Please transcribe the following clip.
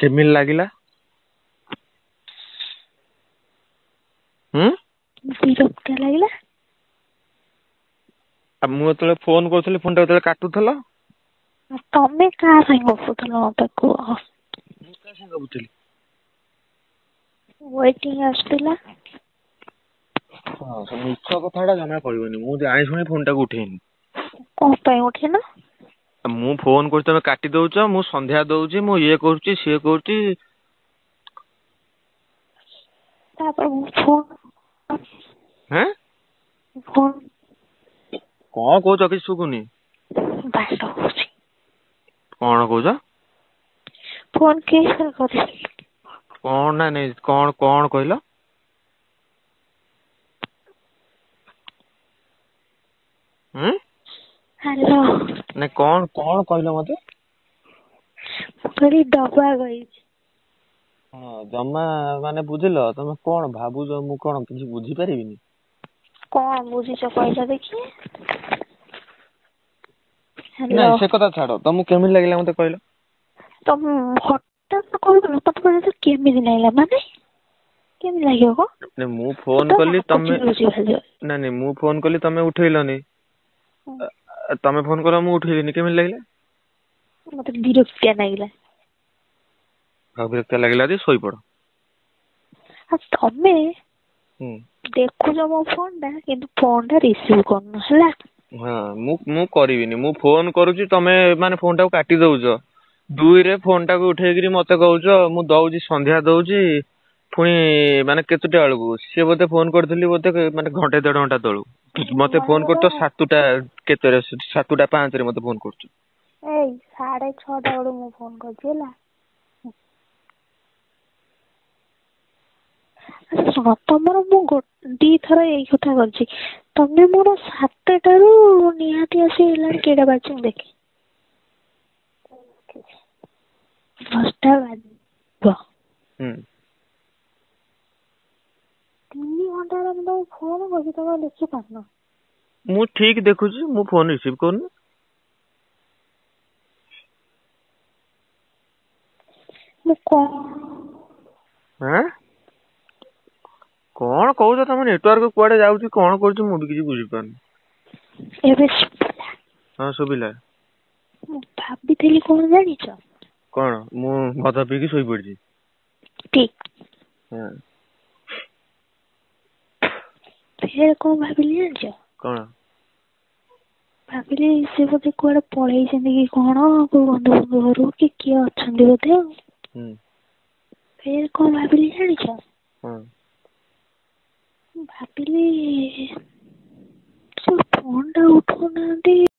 କେମିତି ଲାଗିଲା? ହୁଁ। ବିରକ୍ତିଆ ଲାଗିଲା। ଆଉ ମୁଁ ଯେତେବେଳେ ଫୋନ କରୁଥିଲି, ଫୋନ ଟା ଯେତେବେଳେ କାଟୁଥିଲ? ତମେ କାହା ସାଙ୍ଗେ ଗପୁଥିଲ ମତେ କୁହ? ମୁଁ କାହା ସାଙ୍ଗେ ଗପୁଥିଲି? ୱେଟିଂ ଆସୁଥିଲା। ହଁ, ସେ ମିଛ କଥା ଟା ଜମା କହିବନି। ମୁଁ ଜାଣି ଶୁଣି ଫୋନ ଟାକୁ ଉଠେଇନି। କଣ ପାଇଁ ଉଠେଇନ? ମୁଁ ଫୋନ କରୁଛି, ତମେ କାଟି ଦଉଛ। ମୁଁ ସନ୍ଧ୍ୟା ଦଉଛି, ମୁଁ ଇଏ କରୁଛି, ସିଏ କରୁଛି। ତାପରେ ମୁଁ ଫୋନ ହେଁ। ଫୋନ କଣ କହୁଛ, କିଛି ଶୁଭୁନି। ବାଟ ହଉଛି। କଣ କହୁଛ? ଫୋନ କିଏ କରିଛି? କଣ? ନାଇଁ ନାଇଁ, କଣ କଣ କହିଲ? ହୁଁ। ହ୍ୟାଲୋ। ନାଇଁ, କଣ କଣ କହିଲ ମତେ? ମୁଁ କହିଲି ଡବା କହିଛି। ହଁ, ଜମା ମାନେ ବୁଝିଲ, ତମେ କଣ ଭାବୁଛ, ମୁଁ କଣ କିଛି ବୁଝିପାରିବିନି? କଣ ବୁଝିଛ କହିଲ ଦେଖି? ହ୍ୟାଲୋ। ନାଇଁ, ସେ କଥା ଛାଡ, ତମକୁ କେମିତି ଲାଗିଲା ମତେ କହିଲ? ତମ ହଠାତ୍ କହିଗଲ, ତମେ କହିଲ କେମିତି ଲାଗିଲା, ମାନେ କେମିତି ଲାଗିବ କଣ? ନାଇଁ, ମୁଁ ଫୋନ କଲି ତମେ ଭାଲି। ନାଇଁ ନାଇଁ, ମୁଁ ଫୋନ କଲି, ତମେ ଉଠେଇଲନି। ତମେ ଫୋନ କଲ, ମୁଁ ଉଠେଇଲିନି, କେମିତି ଲାଗିଲା? ମତେ ବିରକ୍ତିଆ ଲାଗିଲା। ଆଉ ବିରକ୍ତିଆ ଲାଗିଲା ଯଦି ଶୋଇପଡ। ଆଉ ତମେ ହୁଁ। ଦେଖୁଛ ମୋ ଫୋନ ଟା, କିନ୍ତୁ ଫୋନ ଟା ରିସିଭ କରୁନ ହେଲା। ହଁ, ମୁଁ କରିବିନି। ମୁଁ ଫୋନ କରୁଛି, ତମେ ମାନେ ଫୋନ ଟାକୁ କାଟି ଦଉଛ। ଦୁଇରେ ଫୋନ ଟାକୁ ଉଠେଇକିରି ମତେ କହୁଛ ମୁଁ ଦଉଛି, ସନ୍ଧ୍ୟା ଦଉଛି। ପୁଣି ମାନେ କେତେଟା ବେଳକୁ ସିଏ ବୋଧେ ଫୋନ କରିଥିଲି, ବୋଧେ ମାନେ ଘଣ୍ଟେ ଦେଢ ଘଣ୍ଟା ତଳୁ ମତେ ଫୋନ କରୁଛ। ମନେକର 7ଟା କେତେରେ? 7ଟା 5ରେ ମତେ ଫୋନ କରୁଛ। ଏଇ 6:30 ବେଳକୁ ମୁଁ ଫୋନ କରିଛି ହେଲା। ଆଚ୍ଛା ଶୁଣ, ତମର ମୁଁ ଦିଥର ଏଇ କଥା କରିଛି। ତମେ ମୋର 7ଟାରୁ ନିହାତି ଆସି ହେଲାଣି, କେଇଟା ବାଜିଛି ମୁଁ ଦେଖେ, 10ଟା ବାଜିବ। ହୁଁ। 3 ଘଣ୍ଟା ହେଲା ମୁଁ ତମକୁ ଫୋନ କରୁଛି, ତମେ ଦେଖିପାରୁନ? ମୁଁ ଠିକ ଦେଖୁଛି, ମୁଁ ଫୋନ ରିସିଭ କରୁନି। ମୁଁ କଣ ଆଁ, କଣ କହୁଛ? ତମ ନେଟୱାର୍କ କୁଆଡେ ଯାଉଛି, କଣ କରୁଛି, ମୁଁ ବି କିଛି ବୁଝିପାରୁନି। ଏବେ ଶୁଭିଲା? ହଁ, ଶୁଭିଲା। ମୁଁ ଭାବିଥିଲି କଣ ଜାଣିଛ? କଣ? ମୁଁ ମଦ ପିଇକି ଶୋଇପଡିଛି? ଠିକ। ହଁ। ଫେର କଣ ଭାବିଲି ଜାଣିଛ? କଣ? ଭାବିଲି ସେ ବୋଧେ କୁଆଡେ ପଳେଇଛନ୍ତି କି କଣ, କୋଉ ବନ୍ଧୁ ବନ୍ଧୁ ଘରକୁ କି କିଏ ଅଛନ୍ତି ବୋଧେ ଆଉ। ହୁଁ। ଫେର କଣ ଭାବିଲି ଜାଣିଛ? ହଁ। ମୁଁ ଭାବିଲି